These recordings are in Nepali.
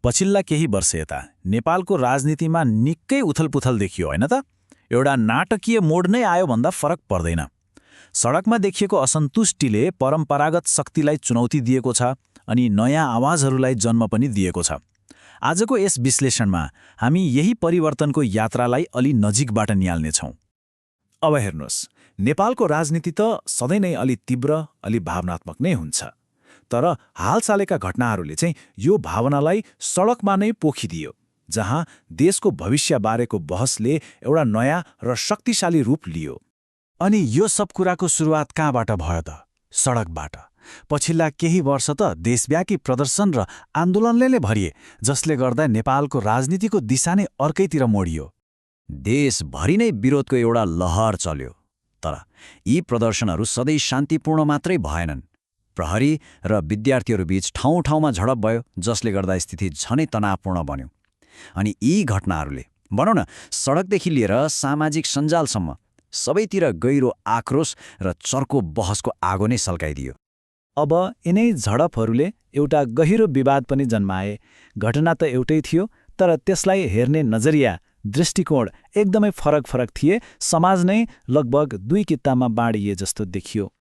पछिल्ला केही वर्ष यता नेपालको राजनीतिमा निकै उथलपुथल देखियो होइन त? एउटा नाटकीय मोड नै आयो भन्दा फरक पर्दैन। सडकमा देखिएको असन्तुष्टिले परम्परागत शक्तिलाई चुनौती दिएको छ अनि नयाँ आवाजहरूलाई जन्म पनि दिएको छ। आजको यस विश्लेषणमा हामी यही परिवर्तनको यात्रालाई अलि नजिकबाट निहाल्नेछौँ। अब हेर्नुहोस्, नेपालको राजनीति त सधैँ नै अलि तीव्र, अलि भावनात्मक नै हुन्छ। तर हालसालका घटनाहरूले चाहिँ यो भावनालाई सडकमा नै पोखिदियो, जहाँ देशको भविष्यबारेको बहसले एउटा नयाँ र शक्तिशाली रूप लियो। अनि यो सब कुराको सुरुवात कहाँबाट भयो त? सडकबाट। पछिल्ला केही वर्ष त देशव्यापी प्रदर्शन र आन्दोलनले नै भरिए, जसले गर्दा नेपालको राजनीतिको दिशा नै अर्कैतिर मोडियो। देशभरि नै विरोधको एउटा लहर चल्यो। तर यी प्रदर्शनहरू सधैँ शान्तिपूर्ण मात्रै भएनन्। प्रहरी र विद्यार्थीहरूबीच ठाउँ ठाउँमा झडप भयो, जसले गर्दा स्थिति झनै तनावपूर्ण बन्यो। अनि यी घटनाहरूले भनौँ न, सडकदेखि लिएर सामाजिक सञ्जालसम्म सबैतिर गहिरो आक्रोश र चर्को बहसको आगो नै सल्काइदियो। अब यिनै झडपहरूले एउटा गहिरो विवाद पनि जन्माए। घटना त एउटै थियो, तर त्यसलाई हेर्ने नजरिया, दृष्टिकोण एकदमै फरक थिए। समाज नै लगभग दुई कित्तामा बाँडिए जस्तो देखियो।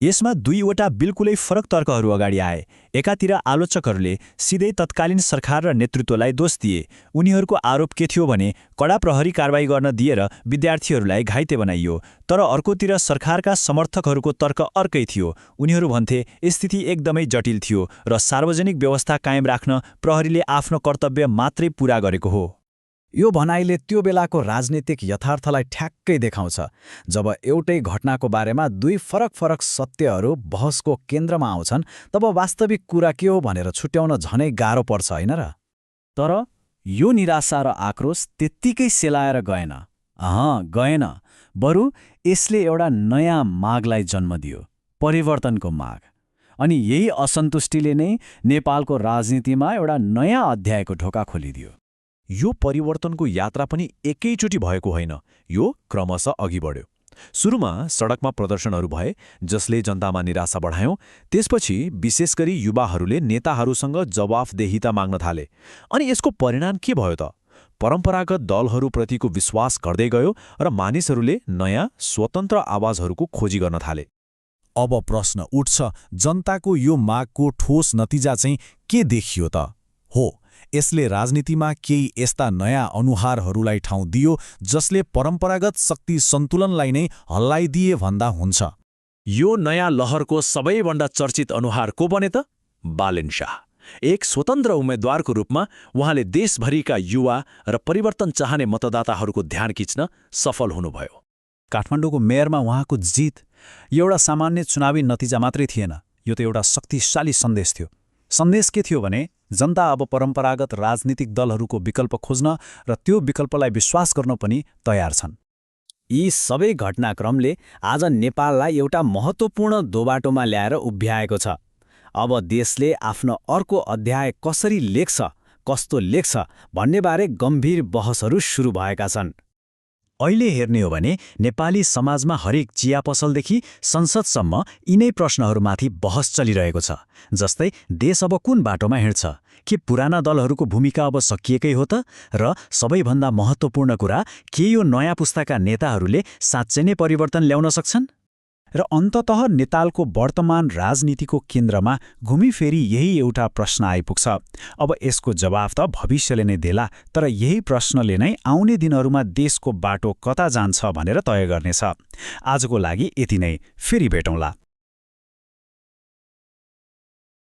यसमा दुईवटा बिल्कुलै फरक तर्कहरू अगाडि आए। एकातिर आलोचकहरूले सिधै तत्कालीन सरकार र नेतृत्वलाई दोष दिए। उनीहरूको आरोप के थियो भने कडा प्रहरी कारबाही गर्न दिएर विद्यार्थीहरूलाई घाइते बनाइयो। तर अर्कोतिर सरकारका समर्थकहरूको तर्क अर्कै थियो। उनीहरू भन्थे स्थिति एकदमै जटिल थियो र सार्वजनिक व्यवस्था कायम राख्न प्रहरीले आफ्नो कर्तव्य मात्रै पूरा गरेको हो। यो भनाइले त्यो बेलाको राजनीतिक यथार्थलाई ठ्याक्कै देखाउँछ। जब एउटै घटनाको बारेमा दुई फरक सत्यहरू बहसको केन्द्रमा आउँछन्, तब वास्तविक कुरा के हो भनेर छुट्याउन झनै गाह्रो पर्छ, होइन र? तर यो निराशा र आक्रोश त्यत्तिकै सेलाएर गएन। गएन। बरु यसले एउटा नयाँ मागलाई जन्म दियो, परिवर्तनको माग। अनि यही असन्तुष्टिले नै नेपालको राजनीतिमा एउटा नयाँ अध्यायको ढोका खोलिदियो। यो परिवर्तनको यात्रा पनि एकैचोटि भएको होइन, यो क्रमशः अघि बढ्यो। सुरुमा सडकमा प्रदर्शनहरू भए, जसले जनतामा निराशा बढायो। त्यसपछि विशेष गरी युवाहरूले नेताहरूसँग जवाफदेहिता माग्न थाले। अनि यसको परिणाम के भयो त? परम्परागत दलहरूप्रतिको विश्वास घट्दै गयो र मानिसहरूले नयाँ स्वतन्त्र आवाजहरूको खोजी गर्न थाले। अब प्रश्न उठ्छ, जनताको यो मागको ठोस नतिजा चाहिँ के देखियो त? हो, यसले राजनीतिमा केही यस्ता नयाँ अनुहारहरूलाई ठाउँ दियो जसले परम्परागत शक्ति सन्तुलनलाई नै हल्लाइदिए भन्दा हुन्छ। यो नयाँ लहरको सबैभन्दा चर्चित अनुहार को बने त? बालेन शाह। एक स्वतन्त्र उम्मेद्वारको रूपमा उहाँले देशभरिका युवा र परिवर्तन चाहने मतदाताहरूको ध्यान खिच्न सफल हुनुभयो। काठमाडौँको मेयरमा उहाँको जित एउटा सामान्य चुनावी नतिजा मात्रै थिएन, यो त एउटा शक्तिशाली सन्देश थियो। सन्देश के थियो भने जनता अब परम्परागत राजनीतिक दलहरूको विकल्प खोज्न र त्यो विकल्पलाई विश्वास गर्न पनि तयार छन्। यी सबै घटनाक्रमले आज नेपाललाई एउटा महत्त्वपूर्ण दोबाटोमा ल्याएर उभ्याएको छ। अब देशले आफ्नो अर्को अध्याय कसरी लेख्छ, कस्तो लेख्छ भन्नेबारे गम्भीर बहसहरू सुरु भएका छन्। अहिले हेर्ने हो भने नेपाली समाजमा हरेक चिया पसलदेखि संसदसम्म यिनै प्रश्नहरूमाथि बहस चलिरहेको छ। जस्तै देश अब कुन बाटोमा हिँड्छ? के पुराना दलहरूको भूमिका अब सकिएकै हो त? र सबैभन्दा महत्त्वपूर्ण कुरा, के यो नयाँ पुस्ताका नेताहरूले साँच्चै नै परिवर्तन ल्याउन सक्छन्? र अन्ततः नेपालको वर्तमान राजनीतिको केन्द्रमा घुमिफेरी यही एउटा प्रश्न आइपुग्छ। अब यसको जवाफ त भविष्यले नै देला, तर यही प्रश्नले नै आउने दिनहरूमा देशको बाटो कता जान्छ भनेर तय गर्नेछ। आजको लागि यति नै, फेरि भेटौँला।